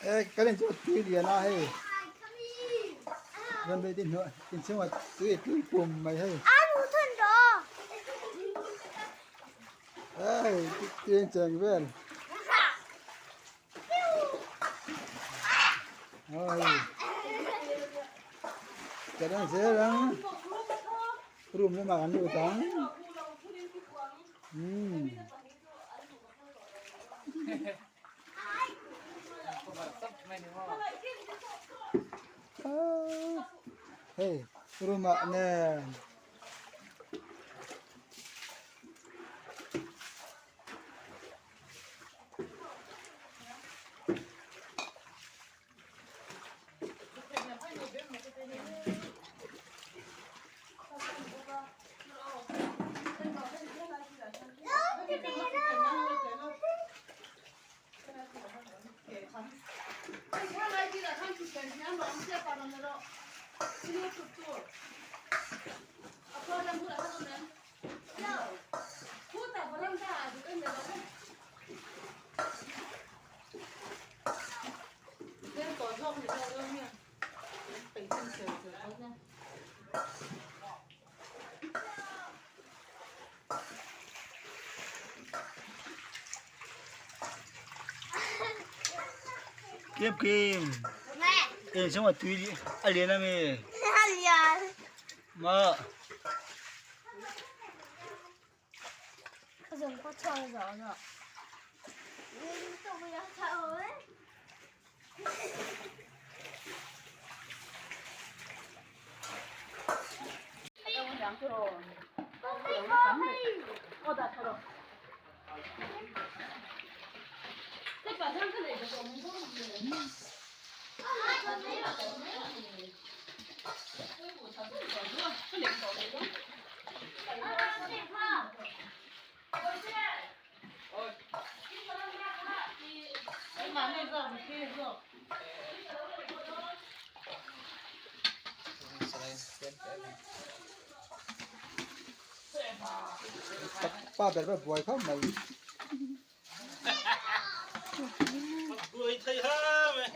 E kan in chu tui lian a hei rawn beih tin inchhungah tui a tui pum mai hei hei tui an cheng vel hei kan en zel ang room lamah kan lut ang umm. Hei room ah nen Kim kim eng chungah tui a lian a mi maw. Pa ber ber buai khawp mai. Buai thei ha mai.